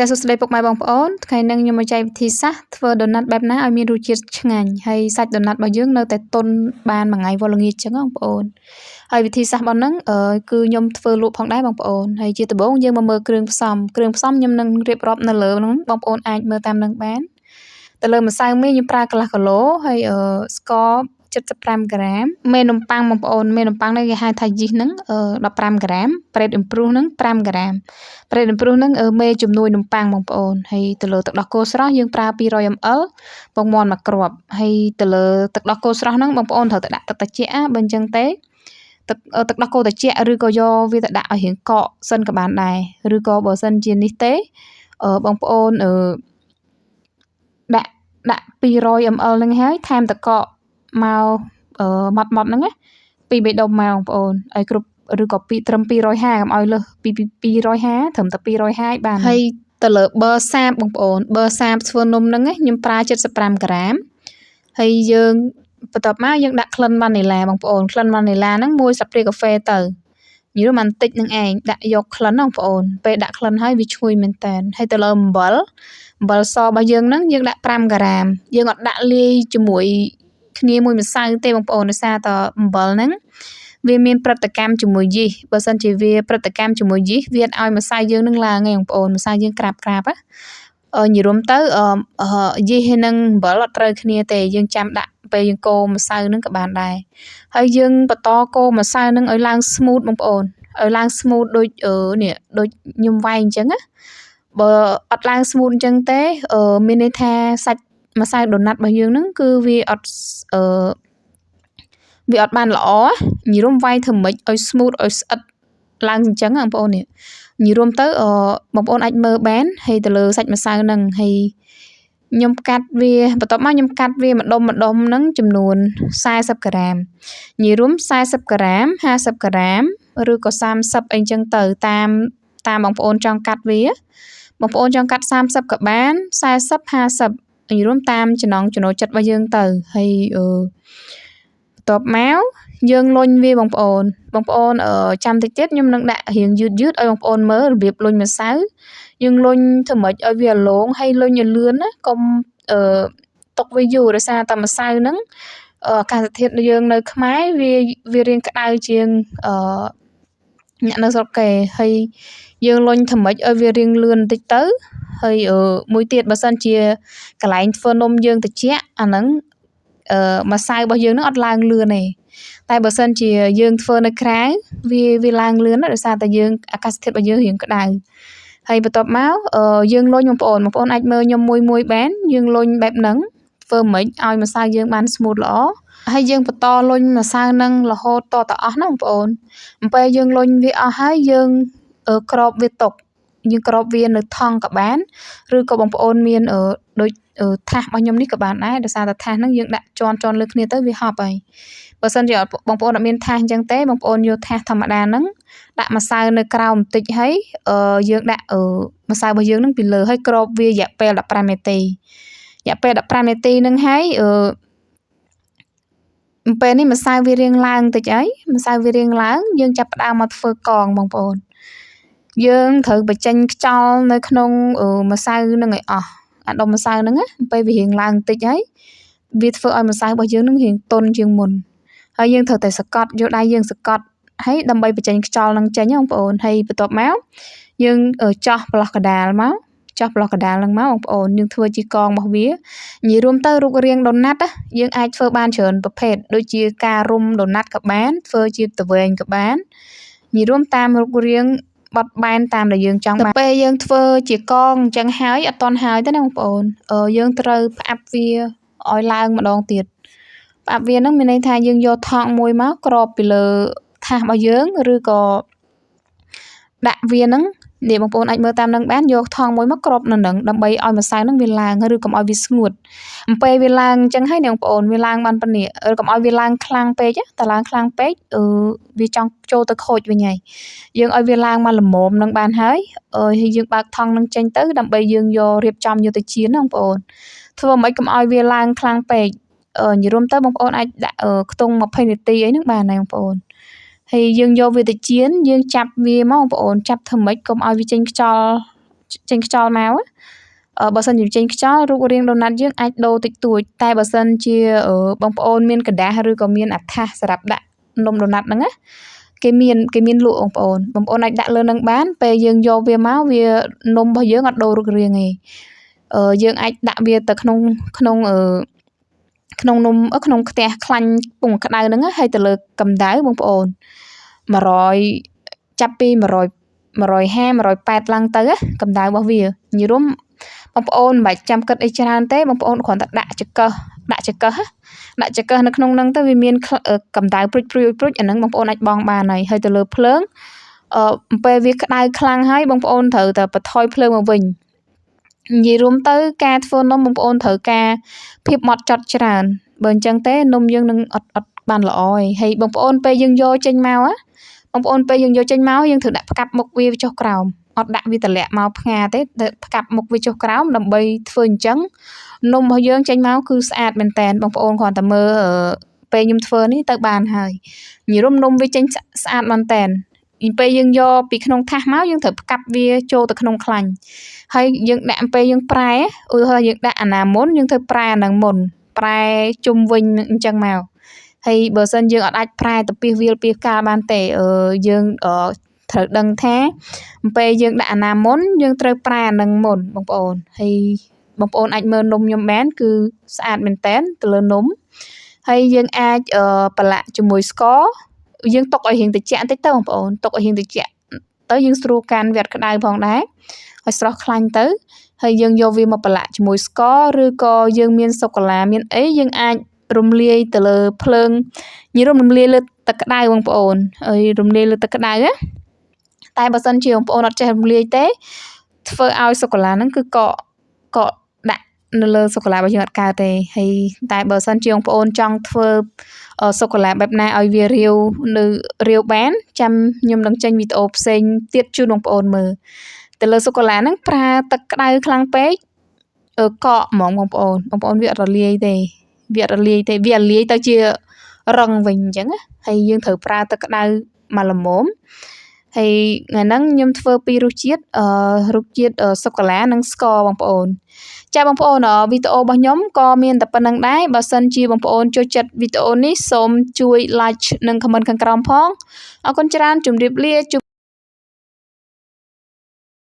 ចាសសួស្តីពុកម៉ែបងប្អូនថ្ងៃនេះខ្ញុំមកចែកវិធីសាស្ត្រធ្វើដូណាត់បែបណាឲ្យមានរសជាតិឆ្ងាញ់ហើយសាច់ដូណាត់របស់យើងនៅតែទន់បានមួយថ្ងៃវល់ល្ងាចចឹងបងប្អូនហើយវិធីសាស្ត្ររបស់ហ្នឹងគឺខ្ញុំធ្វើលក់ផងដែរបងប្អូនហើយជាដំបូងយើងមកមើលគ្រឿងផ្សំគ្រឿងផ្សំខ្ញុំនឹងរៀបរាប់នៅលើហ្នឹងបងប្អូនអាចមើលតាមនឹងបានទៅលើម្សៅមីខ្ញុំប្រើកន្លះគីឡូហើយស្ករ75ក្រាមមេនំប៉័ងបងប្អូនមេនំប៉័ងនេះគេហៅថាយីសហ្នឹង15ក្រាមប្រេតអ៊ំព្រុសហ្នឹង5ក្រាមប្រេតអ៊ំព្រុសហ្នឹងមេជំនួយនំប៉័ងបងប្អូនហើយទៅលើទឹកដោះគោស្រស់យើងប្រើ200 ml ពងមាន់មួយគ្រាប់ហើយទៅលើទឹកដោះគោស្រស់ហ្នឹងបងប្អូនត្រូវតែដាក់ទឹកត្រជាក់បើអញ្ចឹងទេទឹកទឹកដោះគោត្រជាក់ឬក៏យកវាទៅដាក់ឲ្យរៀងកកសិនក៏បានដែរឬក៏បើសិនជានេះទេបងប្អូនដាក់ដាក់200 ml ហ្នឹងហើយថែមទឹកកកមកម៉ត់ម៉ត់ហ្នឹងណាពីរបីដុំមកបងប្អូនឲ្យគ្រប់ឬក៏ពីត្រឹម250កុំឲ្យលើសពី250ត្រឹមតែ250បានហើយទៅលើប័រសាបបងប្អូនប័រសាបធ្វើនំហ្នឹងខ្ញុំប្រើ75ក្រាមហើយយើងបន្ទាប់មកយើងដាក់ក្លិនវ៉ានីឡាបងប្អូនក្លិនវ៉ានីឡាហ្នឹងមួយស្លាបព្រាកាហ្វេទៅនិយាយមកបន្តិចនឹងឯងដាក់យកក្លិនបងប្អូនពេលដាក់ក្លិនហើយវាឈ្ងុយមែនតើហើយទៅលើអំបិលអំបិលសរបស់យើងហ្នឹងយើងដាក់5ក្រាមយើងអត់ដាក់លាយជាមួយគ្នាមួយម្សៅទេបងប្អូនដោយសារតអំបិលហ្នឹងវាមានប្រតិកម្មជាមួយយីសបើសិនជាវាប្រតិកម្មជាមួយយីសវាឲ្យម្សៅយើងនឹងឡើងឯងបងប្អូនម្សៅយើងក្រាបក្រាបណានិយាយរួមទៅយីសនិងអំបិលអត់ត្រូវគ្នាទេយើងចាំដាក់ពេលយើងកូរម្សៅនឹងក៏បានដែរហើយយើងបន្តកូរម្សៅនឹងឲ្យឡើង smooth បងប្អូនឲ្យឡើង smooth ដូចនេះដូចខ្ញុំវាយអញ្ចឹងណាបើអត់ឡើង smooth អញ្ចឹងទេមានន័យថាសាច់ម្សៅដូណាត់របស់យើងហ្នឹងគឺវាអត់អឺវាអត់បានល្អនិយាយរួមវាយធ្វើម៉េចឲ្យ smooth ឲ្យស្អិតឡើងអញ្ចឹងបងប្អូននេះនិយាយរួមទៅបងប្អូនអាចមើលបានហើយទៅលើសាច់ម្សៅហ្នឹងហើយខ្ញុំកាត់វាបន្ទាប់មកខ្ញុំកាត់វាម្ដុំម្ដុំហ្នឹងចំនួន40ក្រាមនិយាយរួម40ក្រាម50ក្រាមឬក៏30អីចឹងទៅតាមតាមបងប្អូនចង់កាត់វាបងប្អូនចង់កាត់30ក៏បាន40 50និយាយរួមតាមចំណង់ចំណូលចិត្តរបស់យើងទៅហើយអឺបន្ទាប់មកយើងលុញវាបងប្អូនបងប្អូនចាំតិចទៀតខ្ញុំនឹងដាក់រៀងយឺតយឺតឲ្យបងប្អូនមើលរបៀបលុញម្សៅយើងលុញធ្វើម៉េចឲ្យវារលោងហើយលុញឲ្យលឿនណាកុំអឺទុកវាយូរដោយសារតែម្សៅហ្នឹងអាកាសធាតុយើងនៅខ្មែរវាវារៀងក្តៅជាងអឺអ្នកនៅស្រុកគេហើយយើងលុញធ្វើម៉េចឲ្យវារៀងលឿនបន្តិចទៅហើយមួយទៀតបើសិនជាកន្លែងធ្វើនំយើងត្រជាក់អាហ្នឹងអឺម្សៅរបស់យើងហ្នឹងអត់ឡើងលឿនទេតែបើសិនជាយើងធ្វើនៅក្រៅវាវាឡើងលឿនណាដោយសារតែយើងអាកាសធាតុរបស់យើងរៀងក្តៅហើយបន្ទាប់មកយើងលុញបងប្អូនបងប្អូនអាចមើលខ្ញុំមួយមួយបានយើងលុញបែបហ្នឹងធ្វើម៉េចឲ្យម្សៅយើងបាន smooth ល្អហើយយើងបន្តលុញម្សៅហ្នឹងរហូតតទៅអស់ណាបងប្អូនអំពេលយើងលុញវាអស់ហើយយើងក្របវាទុកយើងក្របវានៅថង់ក៏បានឬក៏បងប្អូនមានដូចថាសរបស់ខ្ញុំនេះក៏បានដែរដោយសារតែថាសហ្នឹងយើងដាក់ជាន់ជាន់លើគ្នាទៅវាហប់ហើយបើសិនជាបងប្អូនអត់មានថាសអញ្ចឹងទេបងប្អូនយកថាសធម្មតាហ្នឹងដាក់ម្សៅនៅក្រោមបន្តិចហើយយើងដាក់ម្សៅរបស់យើងហ្នឹងពីលើហើយគ្របវារយៈពេល15នាទីរយៈពេល15នាទីហ្នឹងហើយអឺពេលនេះម្សៅវារៀងឡើងតិចហើយម្សៅវារៀងឡើងយើងចាប់ផ្ដើមមកធ្វើកងបងប្អូនយើងត្រូវបញ្ចេញខ្យល់នៅក្នុងម្សៅហ្នឹងឲ្យអស់អាដុំម្សៅហ្នឹងណាពេលវារៀងឡើងបន្តិចហើយវាធ្វើឲ្យម្សៅរបស់យើងនឹងរៀងទន់ជាងមុនហើយយើងត្រូវតែសកត់យកដៃយើងសកត់ហើយដើម្បីបញ្ចេញខ្យល់នឹងចេញបងប្អូនហើយបន្ទាប់មកយើងចោះប្រឡោះកដាលមកចោះប្រឡោះកដាលហ្នឹងមកបងប្អូនយើងធ្វើជាកងរបស់វានិយាយរួមទៅរូបរាងដូណាត់យើងអាចធ្វើបានច្រើនប្រភេទដូចជាការរុំដូណាត់ក៏បានធ្វើជាតវែងក៏បាននិយាយរួមតាមរូបរាងបត់បែនតាមដែលយើងចង់បានពេលយើងធ្វើជាកងអញ្ចឹងហើយអត់តន់ហើយទេណាបងប្អូនយើងត្រូវផ្អាប់វាឲ្យឡើងម្ដងទៀតផ្អាប់វាហ្នឹងមានន័យថាយើងយកថង់មួយមកគ្របពីលើថាសរបស់យើងឬក៏ដាក់វាហ្នឹងនេះបងប្អូនអាចមើលតាមនឹងបានយកថង់មួយមកគ្របនៅនឹងដើម្បីឲ្យម្សៅហ្នឹងវាឡើងឬកុំឲ្យវាស្ងួតអំពេលវាឡើងអញ្ចឹងហើយអ្នកបងប្អូនវាឡើងបានប៉ុណ្នេះឬកុំឲ្យវាឡើងខ្លាំងពេកតែឡើងខ្លាំងពេកអឺវាចង់ចូលទៅខូចវិញហើយយើងឲ្យវាឡើងមកល្មមនឹងបានហើយហើយយើងបើកថង់នឹងចេញទៅដើម្បីយើងយករៀបចំយកទៅចៀនណាបងប្អូនធ្វើម៉េចកុំឲ្យវាឡើងខ្លាំងពេកនិយាយរួមទៅបងប្អូនអាចដាក់ខ្ទង់20នាទីអីហ្នឹងបានហើយបងប្អូនហើយយើងយកវាទៅចៀនយើងចាប់វាមកបងប្អូនចាប់ធ្វើម៉េចកុំឲ្យវាចេញខ្យល់ ចេញខ្យល់មកបើសិនជាចេញខ្យល់រូបរាងដូណាត់យើងអាចដូរតិចតួចតែបើសិនជាបងប្អូនមានក្រដាសឬក៏មានអាថាសសម្រាប់ដាក់នំដូណាត់ហ្នឹងណាគេមានលក់បងប្អូនបងប្អូនអាចដាក់លើនឹងបានពេលយើងយកវាមកវានំរបស់យើងអត់ដូររូបរាងទេយើងអាចដាក់វាទៅក្នុងក្នុងអឺក្នុងនំក្នុងខ្ទះខ្លាញ់ពងក្តៅហ្នឹងហើយទៅលើកម្ដៅបងប្អូន100ចាប់ពី100 150 180ឡើងទៅកម្ដៅរបស់វានិយាយរួមបងប្អូនមិនបាច់ចាំគិតអីច្រើនទេបងប្អូនគ្រាន់តែដាក់ចង្កឹះដាក់ចង្កឹះដាក់ចង្កឹះនៅក្នុងហ្នឹងទៅវាមានកម្ដៅព្រុចព្រួយព្រុចអាហ្នឹងបងប្អូនអាចបង់បានហើយហើយទៅលើភ្លើងពេលវាក្តៅខ្លាំងហើយបងប្អូនត្រូវតែបន្ថយភ្លើងមកវិញនិយាយរួមទៅការធ្វើនំបងប្អូនត្រូវការភាពម៉ត់ចត់ច្រើនបើអញ្ចឹងទេនំយើងនឹងអត់អត់បានល្អទេហើយបងប្អូនពេលយើងយកចេញមកបងប្អូនពេលយើងយកចេញមកយើងត្រូវដាក់ផ្កាប់មុខវាចុះក្រោមអត់ដាក់វាតម្លាក់មកផ្ងាទេផ្កាប់មុខវាចុះក្រោមដើម្បីធ្វើអញ្ចឹងនំរបស់យើងចេញមកគឺស្អាតមែនតែនបងប្អូនគ្រាន់តែមើលពេលខ្ញុំធ្វើនេះទៅបានហើយនិយាយរួមនំវាចេញស្អាតមែនតែនពេលយើងយកពីក្នុងថាសមកយើងត្រូវផ្កាប់វាចូលទៅក្នុងខ្លាញ់ហើយយើងដាក់ពេលយើងប្រែឧទាហរណ៍យើងដាក់អាណាមុនយើងត្រូវប្រែអានឹងមុនប្រែជុំវិញអញ្ចឹងមកហើយបើសិនយើងអត់អាចប្រែទៅពីវាលពីកាលបានទេយើងត្រូវដឹងថាពេលយើងដាក់អាណាមុនយើងត្រូវប្រែអានឹងមុនបងប្អូនហើយបងប្អូនអាចមើលនំខ្ញុំបានគឺស្អាតមែនតែនទៅលើនំហើយយើងអាចប្រឡាក់ជាមួយស្ករយើងទុកឲ្យរៀងត្រជាក់បន្តិចទៅបងប្អូនទុកឲ្យរៀងត្រជាក់ទៅយើងស្រួលកាន់វាអត់ក្តៅផងដែរឲ្យស្រស់ខ្លាញ់ទៅហើយយើងយកវាមកប្រឡាក់ជាមួយស្ករឬក៏យើងមានសូកូឡាមានអីយើងអាចរំលាយទៅលើភ្លើងនិយាយរំលាយលើទឹកក្តៅបងប្អូនហើយរំលាយលើទឹកក្តៅណាតែបើសិនជាបងប្អូនអត់ចេះរំលាយទេធ្វើឲ្យសូកូឡាហ្នឹងគឺកកកកដាក់នៅលើសូកូឡារបស់យើងអត់កើតទេហើយតែបើសិនជាបងប្អូនចង់ធ្វើសូកូឡាបែបណាឲ្យវារាវនៅរាវបានចាំខ្ញុំនឹងចេញវីដេអូផ្សេងទៀតជូនបងប្អូនមើលទៅលើសូកូឡាហ្នឹងប្រើទឹកក្តៅខ្លាំងពេកកកហ្មងបងប្អូនបងប្អូនវាអត់រលាយទេវាអត់រលាយទេវារលាយទៅជារឹងវិញអញ្ចឹងណាហើយយើងត្រូវប្រើទឹកក្តៅមកល្មមហើយថ្ងៃហ្នឹងខ្ញុំធ្វើពីររសជាតិរសជាតិសូកូឡានិងស្ករបងប្អូនចាបងប្អូនវីដេអូរបស់ខ្ញុំក៏មានតែប៉ុណ្្នឹងដែរបើសិនជាបងប្អូនចូលចិត្តវីដេអូនេះសូមជួយ like និង comment ខាងក្រោមផងអរគុណច្រើនជម្រាបលាជួប